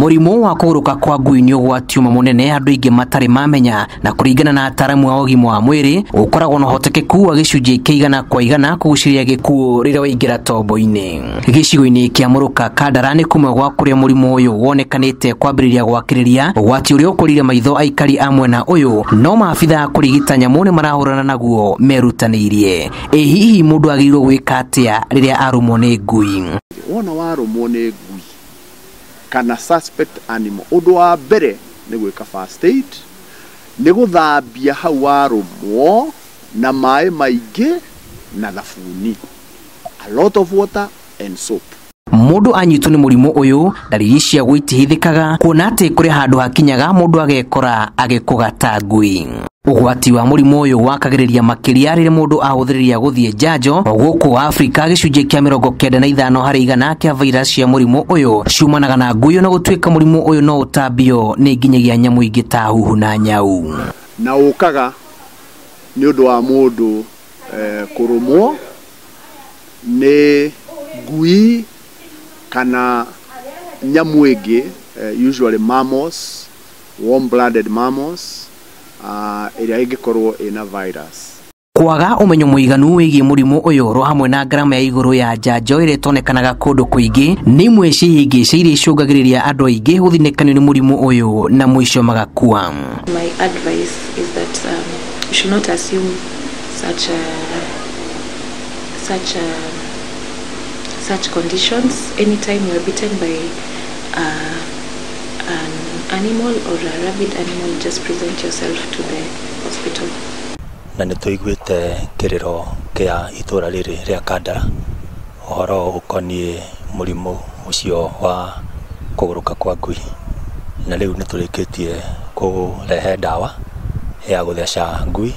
Mũrimũ wa kũgũrũka kwa ngui nĩ ũgwati ũmwe mũnene andũ aingĩ matarĩ mamenya, na kũringana na ataaramu a ũgima wa mwĩrĩ ũkoragwo na ũhotekeku wa gĩcunjĩ kĩa 100% kũgucĩrĩria gĩkuũ rĩrĩa waingĩra tombo-inĩ. Gĩcigo-inĩ kĩa Mũrũka Kandara nĩ kũmwe gwa kũrĩa mũrimũ ũyũ wonekanĩte kwambĩrĩria gwakĩrĩria ũgwati ũrĩa ũkũrire maitho aikari a mwena ũyũ, no maabitha a kũrigita nyamũ nĩ marahũrana naguo merutanĩirie. Ĩ hihi mũndũ agĩrĩirwo gwĩka atĩa rĩrĩa arũmwo nĩ ngui? Wona warũmwo nĩ ngui kana suspect animal, ũndũ wa mbere nĩ gwĩka first aid, nĩ gũthambia hau warũmwo na maĩ maingĩ na thabuni, a lot of water and soap. Mũndũ anyitwo nĩ mũrimũ ũyũ ndariri ciaguo itihithĩkaga, kuona atĩ kũrĩ handũ hakinyaga mũndũ agekora agĩkũgata ngui. Ũgwati wa mũrimũ ũyũ wakagĩrĩria makĩria rĩrĩa mũndũ ahũthĩrĩria gũthiĩ njanjo. Gũkũ Afrika gĩcunjĩ kĩa 95% kĩa virus cia mũrimũ ũyũ ciumanaga na ngui, na gũtuĩka mũrimũ ũyũ no ũtambio nĩ nginyagia nyamũ ingĩ ta huhu na nyau. Na ũkaga nĩ ũndũ wa mũndũ kũrũmwo nĩ ngui kana nyamũ ĩngĩ, usually mammals, warm blooded mammals, ĩrĩa ĩngĩkorwo ĩna virus. Kwaga ũmenyo mũiganu wĩgiĩ mũrimũ ũyũ ro hamwe na ngarama ya igũrũ ya njanjo ĩrĩa ĩtonekanaga kũndũ kũingĩ nĩ imwe cia ihĩngĩca iria icũngagĩrĩria andũ aingĩ gũthinĩkanio nĩ mũrimũ ũyũ na mũico magakua. My advice is that you should not assume such conditions. Anytime you are bitten by an animal or a rabid animal, just present yourself to the hospital. Na nĩ tũiguĩte kĩrĩro kĩa itũra rĩrĩ rĩa Kandara ũhoro ũkoniĩ mũrimũ ũcio wa kũgũrũka kwa ngui, na rĩu nĩ tũrĩkĩtie kũrehe ndawa ya gũtheca ngui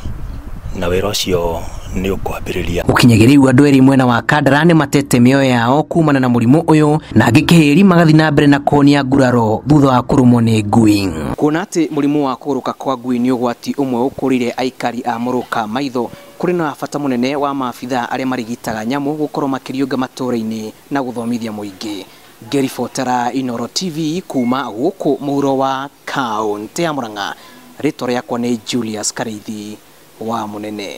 na wĩra ũcio nĩ ũkwambĩrĩria. Gũkinyagia rĩu andũ erĩ mwena wa Kandara nĩ matete mĩoyo yao kumana na mũrimũ ũyũ, na angĩ kĩhĩri magathiĩ na mbere na kũhonia nguraro thutha wa kũrũmwo nĩ ngui. Kuona atĩ mũrimũ wa kũgũrũka kwa ngui nĩ ũgwati ũmwe ũkũrire aikari a Mũrũka maitho, kũrĩ na bata mũnene wa maabitha arĩa marigitaga nyamũ gũkorwo makĩriũnga matũũra-inĩ na gũthomithia mũingĩ. Ngĩribotera Inooro TV kuma gũkũ mũhuro wa kaũntĩ ya Murang'a, rĩtwa rĩakwa nĩ Julius Karĩithi wa Mũnene.